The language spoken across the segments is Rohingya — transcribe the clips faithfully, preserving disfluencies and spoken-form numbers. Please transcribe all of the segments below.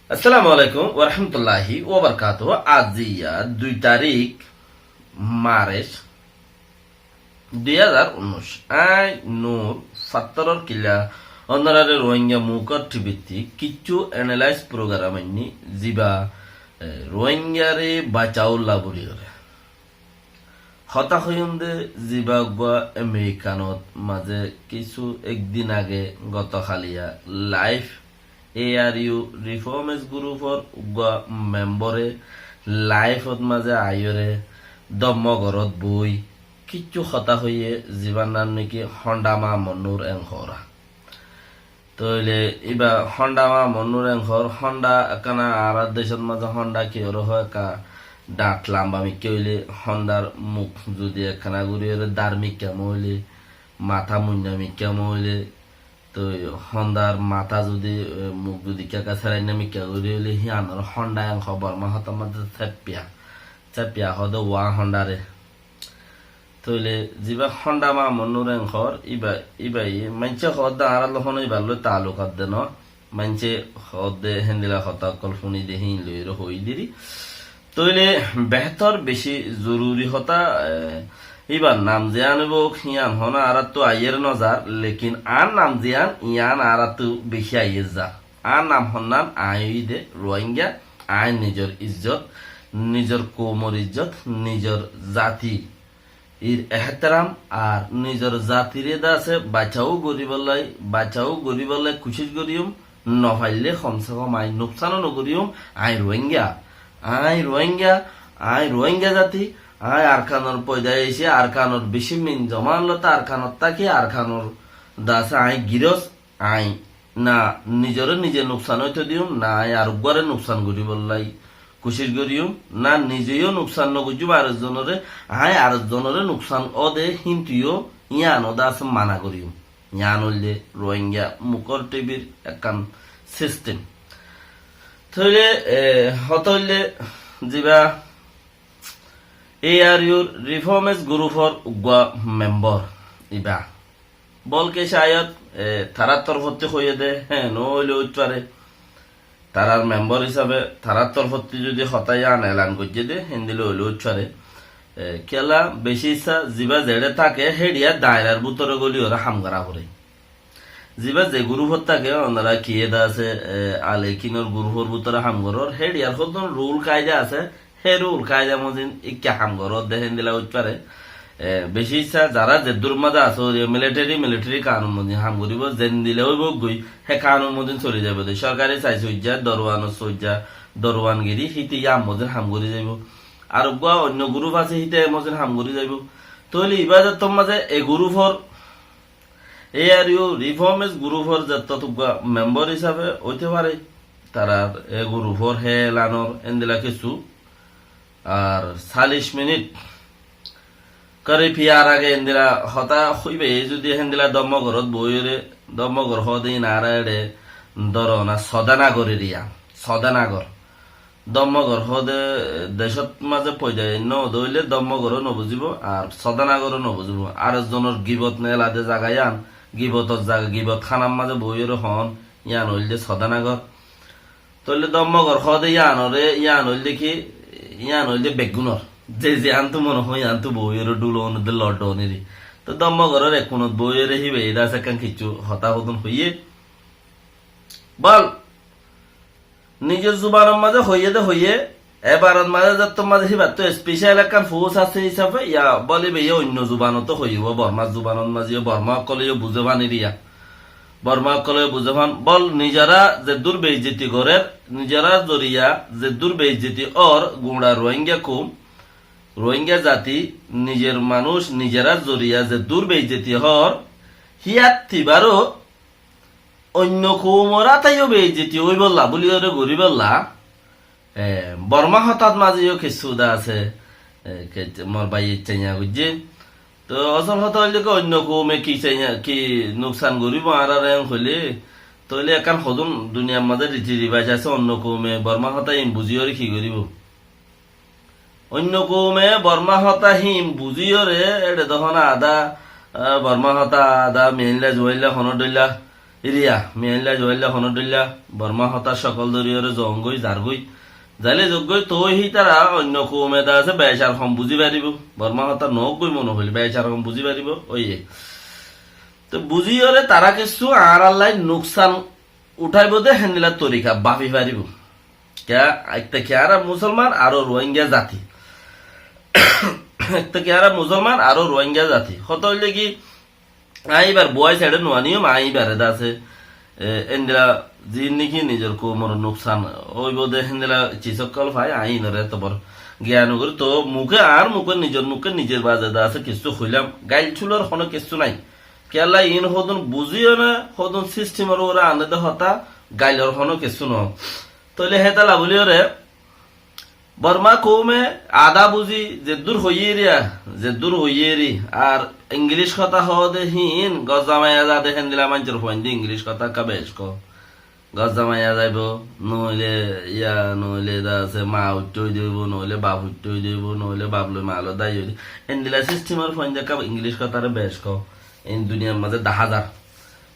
Assalamu alaikum warahmatulláhi wabarakátuhu. Aijja dui tarík March dui házar unnúic. Añí Nur Fattoror Killa, ónorare Rohingya Mukor T V ttí kiccú analyze program ainní, ziba, e, Rohingyare bacaólla buli goré. Hotá hoiyúm de, ziba uggúa Amerikanot mazé kissú ek din age goto háliya live A R U Reformist Group or uggúa membore live ot mazé aiyóre dommogorot boi kiccú hotá hoiyé, zibar nam niki Honda Mamunur Engkora. Tóile íba Honda Mamunur Engkor, Honda ekkán añárar decót mazé Honda kiyóre hoó, ekká dhañt lamba mikká óile, Hondar muk zudi ekkána gorí óile dár mikká moóile, matá muinna mikká moóile, toi Hondar matá zudi, e, muk zudi ekká serainna mikká gorí óile, híanor Honda Engkor Bormá hotár mazé séppiya, séppiya hoó de wá Hondare. Tóile ziba Honda Mamunur Engkor, íba, íba ye, maincé hoó de añárar lói hono íbar lói taaluk adde no. Maincé hoó de héndila hotá ókkol fúni de híin lói re hoói diri. Tóile behétor beci zoruri hotá, e, íbar nam ziyán óibou, hían hono añáráttu aiyér no zar, lekin añár nam ziyán, yían añáráttu beci aiyér zar. Añár nam honnan, aññí óiyi de Rohingya, aññí nizor izzot, nizor koumor izzot, nizor zati ir ehteram ar nizor zatire de asé bacaó goríbolla, bacaó goríbolla kucíc goríyum, no faillé hom se hom aññí nuksáno no goríyum, aññí Rohingya, aññí Rohingya, aññí Rohingya zati, aññí Arkanor foida óiyi, Arkanor beci min zoman lóti Arkanot táki, Arkanor de asé aññí girós, aññí na nizoré nize nuksan óito diyum, na aññí areggúare nuksan goríbolla kucíc goríyum, na nize yó nuksan no goijjum arekzonoré, aññí arekzonoré nuksan óde híntu yó yían óde asé mana goríyum. Yían óilde Rohingya Mukor T V r ekkán system. Tóile, e, hotá óilde ziba A R U r Reformist Group or uggúa member íba. Bolke cáyod, e, tarár torfótti hoiyé de, hé, no óile óit fare. Tarár member hísabe tarár torfótti zudi hotá yían elan goijjé de, héndila óile óit fare. E, kiyólla beci issá ziba zeçé táke, héçiya daerar bútore góli óre ham gorá foré. Ziba ze gurufot táke, onora kiyé de asé, e, Alekinor gurufór bútore ham gorór, héçiyar hoddún rul kaida asé, hé rul kaida mozin ikká ham goródde héndila óit fare. E, beci issá zará zeddúr mazé asé, óre militeri, militeri kanun mozin ham goríbo, zendila óibo goi, hé kanun mozin soli zaibo de. Sorkari sai soijja, doruanor soijja, doruangiri, híte yían mozin ham gorí zaibo. Ar uggúa oinno guruf asé, híte mozin ham gorí zaibo. Tóile ibá zettót mazé e gurufór A R U Reformist Group or zettót uggúa member hísabe óite fare, tarár e gurufór hé elanor endila kessú. Ar callic minit korib híyar age endila hotá hoiba, e zudi héndila dommogorot boiyóre, dommogor hoó de inára eçe dóro na Sodanagor eriya, Sodanagor. Dommogor hoó de decót mazé foida no óile dommogoró no buzíbo, ar Sodanagoró no buzíbo. Arekzonor gibot no ela de zaga yían, gibotor zaga, gibot hánar mazé boiyóre hoón, yían óilde Sodanagor. Tóile dommogor hoó de yíanoré, yían óilde ki, yían óilde beggúnor. Ze ziyántu mone hoó yíantu boiyóre dhulon de loddon eri. Tó dommogoror ekkunot boiyóre híba eda asé ekkán kessú hotá hodún hoiyé. Bol, nizor zubanor mazé hoiyé de hoiyé, ebarot mazé zettót mazé híbattu special ekkán fous asé hísabe, ya bol íba ye oinno zubanot hoiyé, Bormar zubanot mazé, Borma ókkole yó buzé fán eriya. Borma ókkole buzé fán, bol nizorá zeddúr beizzoti gorér, nizorá zoriya zeddúr beizzoti ór, guñça Rohingya koum, Rohingya zati, nizor manúic, nizorá zoriya zeddúr beizzoti ór, híyat tibaró oinno koumor áte yó beizzoti óibolla, buli óre goríbolla, e, Bormá hotát mazé yó kessú uda asé, e, ke-, mor báiye caiya goijjé. Tó osol hotá óilde ki oinno koume ki caiya, ki nuksan goríbo añáráre en hoilé, tóile ekkán hodún duniyar mazé riti ribac asé, oinno koume Bormá hotá in buzí óre ki goríbo? Oinno koume Bormá hotá hín buzí óre, eçe dóhon ada, a, Bormá hotá ada, meinla, zuwailla, hono dhoilla, Iriya, miyailla, juwailla, honodhoilla, Borma hotá sokol dóri ore zongói, zargói. Zaile zoggói toi hítara oinno koume de asé becar hom buzí faribó. Borma hotá noóggói mone hoil becar hom buzí faribó. Óiye. Toi buzí ore tará kessú añárallai nuksan utháibo de héndila torika bafi faribó. Kiyá, ekta ki añára musolman aró Ruáingga zati. Ekta ki añára musolman aró Ruáingga zati. Hotá óilde ki, aññí íbar buwai seçe no aniyum, aññí íbare de asé, e, endila ziín niki nizor koumor nuksan óibo de héndila cis ókkol fai, aññí ínore etobor giyan no gorí. Toó muke, añár muke, nizor muke, nizor baze de asé kessú hoilam. Gail culor honó kessú nái. Kiyólla iín hodún buzíyo né, hodún sistimor uore ane de hotá, gailor honó kessú noó. Tóile hétalla bulíyoré, Borma koume adá buzí zeddúr hoiyé eriya, zeddúr hoiyé eri, ar Ingilic hotá hoóde híin, gozza maiya zade héndila maincór fuainde Ingilic hotá ekká bec hoó. Gozza maiya zaibo, noóile iya, noóile de asé, maa uittó ói zaibo, noóile baf uittó ói zaibo, noóile baf loi maa loi dái ói zaibo. Endila sistimor fuainde ekká Ingilic hotáre bec hoó. Iín duniyar mazé dahá zar.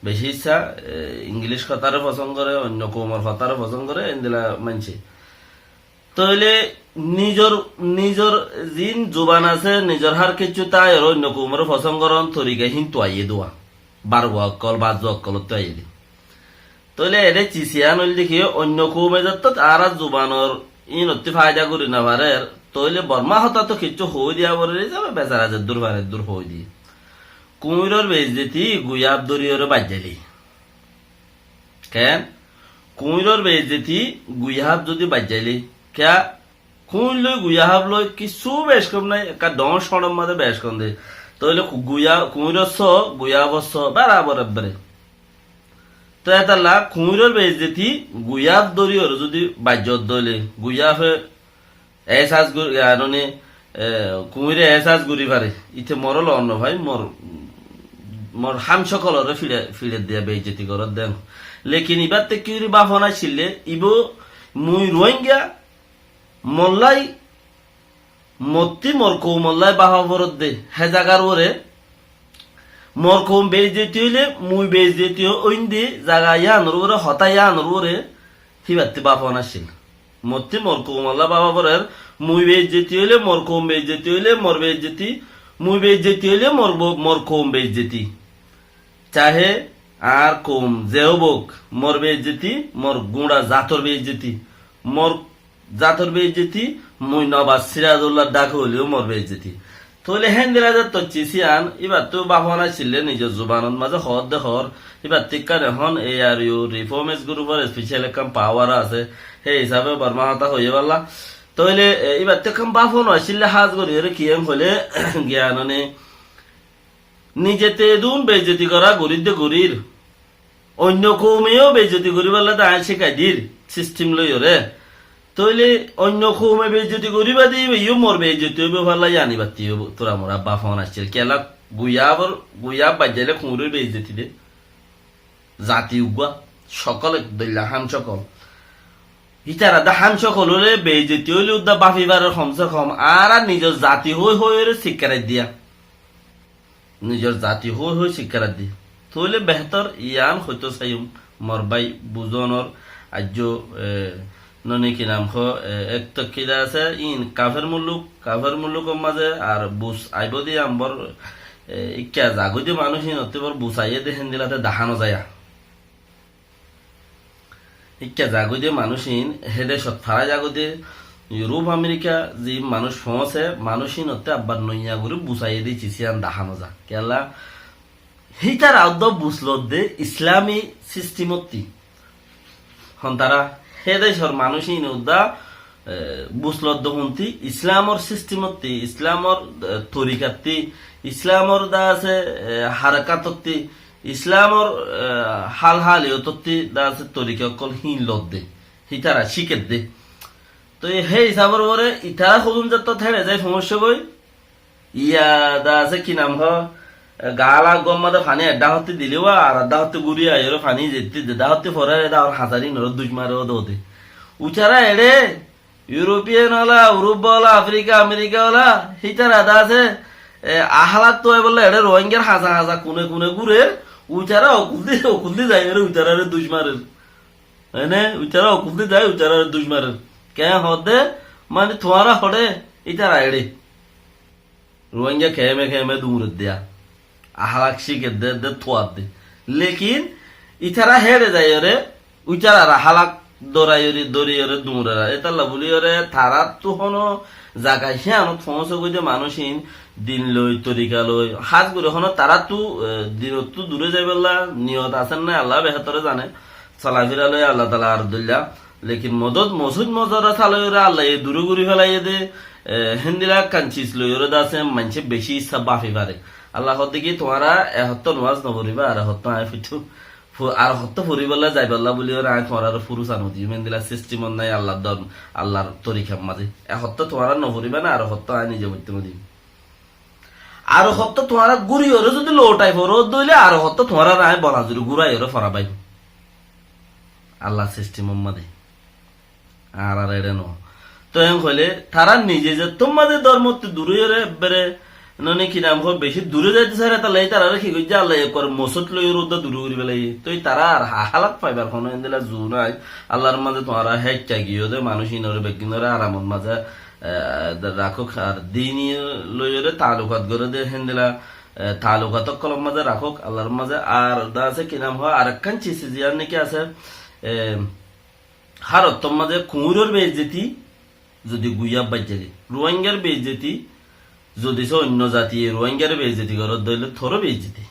Beci issá, e, Ingilic hotáre fosón goré, oinno koumor hotáre fosón goré, endila maincé. Tóile nizor, nizor ziín zuban asé, nizor hár kessú táiyoré oinno koumoré fosón goron torika híntu aiyé de uá. Bargua ókkol, bazza ókkolottu aiyé de. Tóile ere cis iyan óilde ki, oinno koume zottót añára zubanor íinottí faida gorí no farer, tóile Borma hotá to kessú hoói diya forer hísabe besara zeddúr fare eddúr hoói diye. Kuñiror beizzoti guyáf dóriyoré baijjailé. Keén? Kuñiror beizzoti guyáf zodi baijjailé, kiyá? Kuñir loi guyáf loi kissú bec kom nái, ekká dhoóñr cóñçor mazé bec kom de. Tóile ku-, guyá-, kuñiror só, guyáfor só, barabor ebbere. Toi etalla kuñiror beizzoti guyáf dóriyoré zodi baijjot dóile, guyáfe ehsas gorí, yanoni, e, kuñire ehsas gorí fare. Ite moró loon no fai, mor, mor ham sókoloré fiçe, fiçe diya beizzoti gorór de. Lekin ibár tekki gorí báfon accíl de, ibá mui Ruáingga, mollai, mottí mor koumollai báfa foredde, hé zagar uore, mor koum beizzoti óile, mui beizzoti óinde zaga yíanor uore, hotá yíanor uore, híbattí báfon accíl. Mottí mor koumollai báfa forer, mui beizzoti óile, mor koum beizzoti óile, mor beizzoti, mui beizzoti óile, mor bo-, mor koum beizzoti. Cahe añár koum ze óuk, mor beizzoti, mor guñça zator beizzoti, mor zator beizzoti, mui Nobaz Sirajullar dháke óileyo mor beizzoti. Tóile héndila de toccísi an, íbattú báfon accíl de nizor zubanot mazé hoódde hoór, íbattú ekkán ehón A R U Reformist Group or special ekkán power asé, hé hísabe Borma hotá hoiyé bálla. Tóile, e, íbattú ekkán báfon accíl de hás gorí ere kiyén hoilé, giyanoni, nize te edún beizzoti gorá gorídde gorír. Oinno koume yó beizzoti goríballa de aññí cíkai dir, sistim loiyoré. Tóile oinno koume beizzoti goríba de íba yó mor beizzoti óibo falla yían íbattí yó tura mura báfon accíl. Kiyólla guyáfor, guyáf baijjailé kuñiror beizzoti de. Zati uggúa, sókol ek dóilla ham sókol. Ítara de ham sókol óile beizzoti óile udda báfi farer hom se hom. Añára nizor zati hói hói ore sikkarai diya. Nizor zati hói hói sikkarai di. Tóile behétor yián hoitó saiyum, mor bái buzonor aijjó, e, noni ki nam hoó, e, ek tokki de asé, iín kafer mulluk, kafer mullukor mazé ar bus aibó de ambor, e, ikká zagói de manúic iínottí bor bus aiyé de héndila te dahá no zaya. Ikká zagói de manúic iín, hé decot fara zagói de, Yurúp, Amerika, ziín manúic foóñse, manúic iínottí abbar noiya gorí bus aiyé de cis iyan dahá no za. Kiyólla, hítara udda bus lodde Islami sistimottí. Hon tara, hé decor manúic iín udda, e, bus lodde hontí, Islamor sistimottí, Islamor, e, torikattí, Islamor de asé, e, harakatottí, Islamor, e, hál háliyotottí de asé torika ókkol híin lodde. Hítara cíkedde. Toi hé hísabor uore itara hodún zattót héçe zai foóñiccé goi. Iya de asé ki nam hoó, e, gaala uggúa mazé faní ek dhákottí dilé uá, ar ek dhákottí gúri aiyóre faní zettí de dhákottí foré de ar hañsar iínoré duc maré ódode. Uitara eçé, European ola, Urópa ola, Afrika, Amerika ola, hítara de asé, e, ahálattu aibólla eçé Rohingyar hañsa hañsa kune kune gúrer, Uitará okuldi, okuldi zaiyóre uitarare duc marer. Ene, uitará okuldi zai, uitarare duc marer. Keén hoódde, mani tuáñra hoçé, ítara eçé. Ruáingga keéme keéme duñredde. Ahalak cíkedde, de tuadde. Lekin, ítara héçe zaiyóre, uitarare ahalak doraiyóre, doriyóre duñrera. Étalla buliyóre, taráttu hono zaga híyanot foóñsogoi de manúic ín, din loi, torika loi, hás gorí hono taráttu, e, dinottú duré zaibólla niyot asé né, Allah behétore zane. Solafira loi Allah taala ar dóilla. Lekin modot mosóit mozora saloiyóre Allah ye duré gorí félaiye de, e, héndilla ekkán cis loiyóre de asé, maincé beci issá bafi fare. Allah hoódde ki, tuáñra e hottó nomás noforibá, ar e hottó añí foittú, fo-, ar hottó foribólla zaibólla buliyóre añí tuáñrare furusa nodiyum, héndilla sistemot nái Allar dor-, Allar torikar mazé. E hottó tuáñra noforibá né, ar hottó añí nize foittú nodiyum. Ar hottó tuáñra gúriyóre zodi louthai foro de óile, ar hottó tuáñrare añí bola zuri gúraiyóre forabaiyum. Allar sistemor mazé. Añárar eçé no. Toi en hoilé, tará nize zettót mazé dormottú duré óiyore, ebbere, noni ki nam hoó, beci duré zaito sair, tará loi tarare ki goijjé, Allah ye ekkore mosóit loiyore udda duré gorí félaiye. Toi tará ar ha-, halak faibar hono endilla zu nai. Allar mazé tuáñra hekka giyó de, manúic inore beggúnore aramor mazé, e, rakók, ar dini loiyore taalukat goré de, héndilla, e, taalukat ókkolor mazé rakók, Allar mazé. Ar de asé ki nam hoó, arekkán cis ziyán niki asé, e, Hárottór mazé kuñiror beizzoti, zodi guiyá baijjé de. Ruáingar beizzoti, zodi só oinno zatiye Ruáingar beizzoti goródde óile toró beizzoti.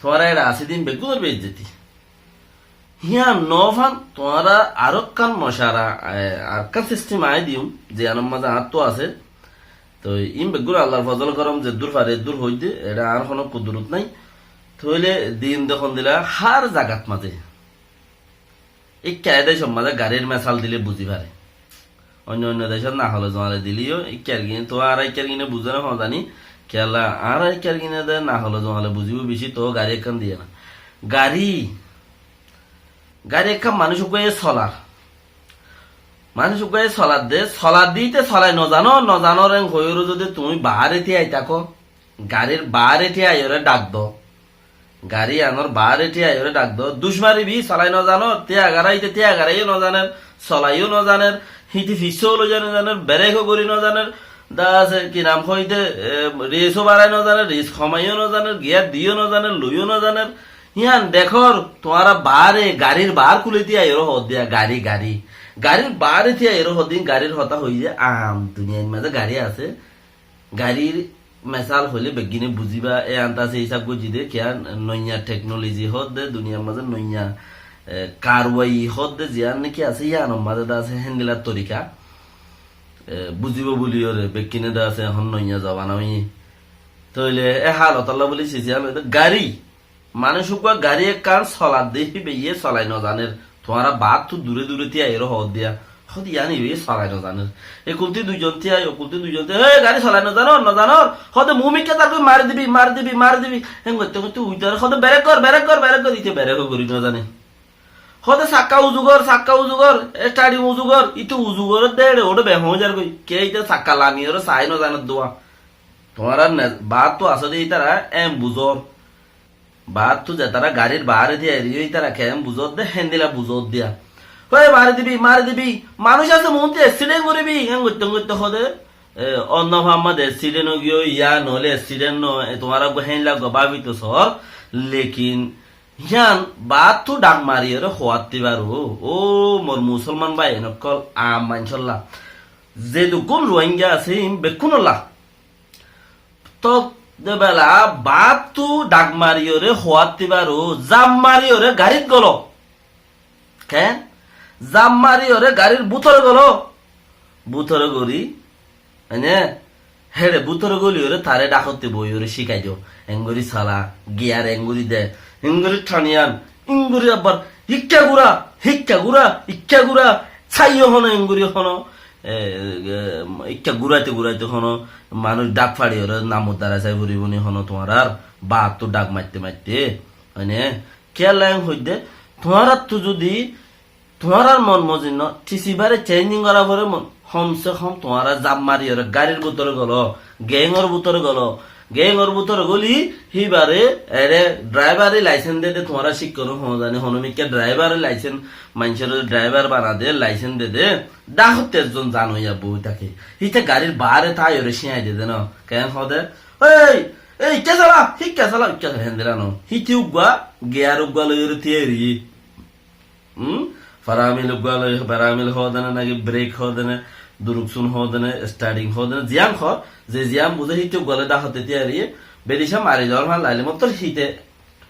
Tuáñra eçé asé din beggúnor beizzoti. Híyan no fán, tuáñra arókkan mocara, e, arókkan sistem aññí diyum, ziyánor mazé añáttu asé. Toi ín beggún Allar fozol gorom, zeddúr fari eddúr hoóidde, eçé añár honó kudurot nái. Tóile din dekón dila hár zagat mazé. Ikká e decór mazé garir mesal dile buzí fare. Oinno oinno decót na hole zuañle dileyó, ikkár gine, tuáñra ikkár gine buzó né hon zani, kiyólla añára ikkár gine de na hole zuañle buzíbo beci, toó gari ekkán diye na. Gari, gari ekkán manúic uggúaye solar. Manúic uggúaye solar de, solar de íte solai no zano, no zano reng hoiyóre zodi tuñí baáre tíai táko, garir baáre tíaiyóre dhak do. Gari anor baáre tíaiyóre dhak do. Duc maribi, solai no zanor, tíagara, íte tíagara yó no zaner, solai yó no zaner, híte fissó loi zane zaner, berek ó gori no zaner, dase ki nam hoó íte, e, res ó barai no zaner, res homai yó no zaner, giyar di yó no zaner, loi yó no zaner. Híyan dekór, tuáñra baáre, garir baár kúle tíaiyóre hoóddiya, gari, gari. Garir baáre tíaiyóre hoóddiya, garir hotá hoiyé, am duniyair mazé gari asé. Garir mesal hoilé beggíne buzíba, e anta asé hísab goijjí de, kiyá noiya teknoloji hoódde, duniyar mazé noiya, e, karwai hoódde, ziyán niki asé, yíanor mazé de asé héndilla torika. E, buzíbo buliyóre, beggíne de asé ehón noiya zobana óiye. Tóile e halotolla buli sisiyán óiye de gari. Manúic uggúa gari ekkán solar de híbayé solai no zaner. Tuáñra baáttu dure dure tíaiyóre hoóddiya. Hoóde yían híbayé solai no zaner. Ekulti duizon tíai, okulti duizon tíai. "Hé, gari solai no zanor, no zanor." Hoóde, "Mumikká targói mari dibi, mari dibi, mari dibi." Héen goitte goitte uitare hoóde, "Berek gor, berek gor, berek gor." Íte berek ó gori no zane. Hoóde, "Sakka uzu gor, sakka uzu gor, e stari uzu gor." Íte uzu goródde eçe, oçé behón ói zargói. Kiyá íte sakka lamiyóre sai no zaner dua. Tuáñra ne-, baáttu asóde ítara en buzór. Baáttu zetará garir baáre tíaiyóre ítara keén buzódde, héndilla buzóddiya. "Hoi, mari dibi, mari dibi. Manúic asé muúntu accident goribi." Héen goitte goitte hoóde, e, onno famma de accident ói giyói, yá noóile accident no, e, tuáñra uggúa héndilla uggúa báfito soór. Lekin, yían baáttu dhak mariyóre hoóatti baro. Ó, mor musolman bái, en ókkol aam maincólla. Zedukkún Ruáinga asé, ín bekkúnolla. Tók de bela baáttu dhak mariyóre hoóatti baro, zam mariyóre garit golo. Keén? Zam mariyóre garir bútore golo. Bútore gori, ene, héçe bútore goliyóre taré dhákotte boiyóre cíkai do. Engori sala, giyar engori de, engori thaniyan, engori abbar, hikka gura, hikka gura, hikka gura, saiyó hono, engori hono, e, e, ikká guraite guraite hono manúic dhak façiyóre namor dara sai foribo ni hono tuáñrar baáttu dhak maitte maitte, mane, kiyólla en hoidde, tuáñrattu zodi tuáñrar mon mozin no, tisibare changing gora fore mon, hom se hom tuáñra zam mariyóre garir bútore golo, gengor bútore golo, Gengor bútore góli híbare, ere, draibari laisens dede, tuáñra cíkko no hoó zani, hono mikká draibari laisens, maincóre draibar banade laisens dede, dahótte ezzon zan óiya boi táke. Híte garir baáre táiyore cíñai dede no. Keén hoóde, "Ei, ei, ikká sala, híkka sala, ikká sala," héndilla no. Híte uggúa, giyar uggúa loiyore tíyai roiyé. Hm? Faramil uggúa loi, faramil hoó de ne, naki brek hoó de ne, duruksun hoó de ne, starting hoó de ne, ziyán hoó, ze ziyán buzé híte uggúa loi dahótte tíyai roiyé, berica mari dór fán laile mottor híte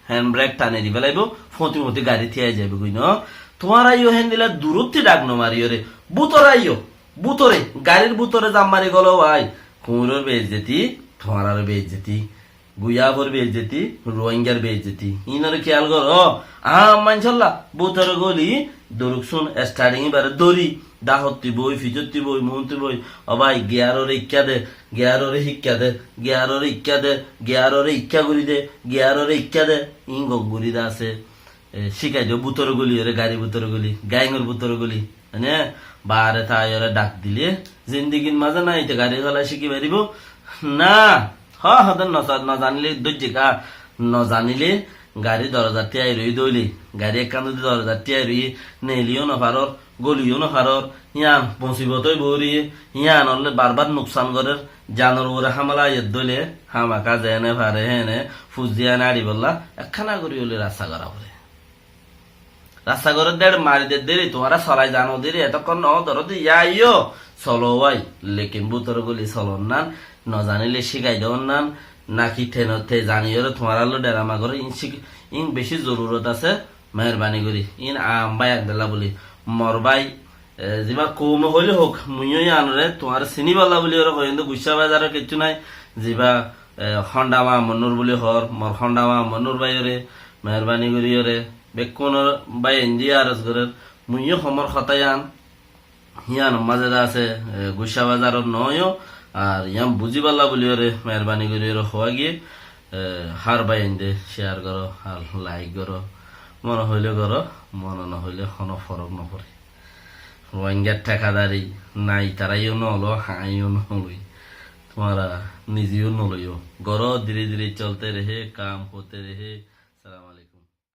handbrake tani di félaibo, fóñti fóñti gari tíyai zaibo goi no. Tuáñra yó héndilla durotti dhak no mariyore, bútore aiyó, bútore, garir bútore zam mari gólé bái, kuñiror beizzoti, tuáñraró beizzoti, Guyafor beizzoti, Ruáingar beizzoti. Ínore kiyal goró, aam maincólla, bútore góli, duruksun, starting íbare dóri, dahótti boi, ficotti boi, muúnti boi, ó bái, giyarore ikká de, giyarore híkka de, giyarore ikká de, giyarore ikká gorí de, giyarore ikká de, ín gom gorí de asé. E, cíkai diyo bútore góli, ore gari bútore góli, gengor bútore góli. Mane, baáre táiyore dhak dile, zindigir mazé nai te gari sola cíki faribo? Na, ho, ho, de no za-, no zanile dóijje ka, no zanile gari dorozat tíyai roiyé dóile, gari ekkán zodi dorozat tíyai roiyé, neiliyó no faror, góliyo no faror, yían musibot ói bóri, yían ólle barbar nuksan gorér, zanor uore hámela aiyé dóile, hámaka zeéne fare héne, fusdi añári bolla, ekkána gorí óile rasta gora foré. Rasta gora dé mari de deri, tuáñra solai zano deri, etokkon no dóro de, yá aiyó, solo bái, lekin bútore góli solon nan, no zanile cíkai don nan, naki te no, te zaniyore tuáñra loi dherama goró, ín cík-, ín beci zorurot asé, meherbani gorí. Ín aam bái endilla buli. Mor bái, e, ziba koume hoile houk, muiyó yíanore tuáñre sini balla buli ore hoiyum de, Guccá Bazaror kessú nai, ziba, e, Honda Mamunur buli hoór, mor Honda Mamunur báiyore, meherbani gorí ore, bekkúnor bái endi aros gorér, muiyó homor hotá yían, yíanor mazé de asé, e, Guccá Bazaror noóiyo, ar yían buzí balla buli ore, meherbani gorí ore hoóa giyé, e, hár bái ende share goró, ar like goró, mone hoile goró, mone no hoile hono forok no foré. Ruáingar thekadari nai, tará yó no lo, añí yó no loi. Tuáñra nize yó no loiyó. Goró, dhere dhere cholte rehe, kam hote rehe.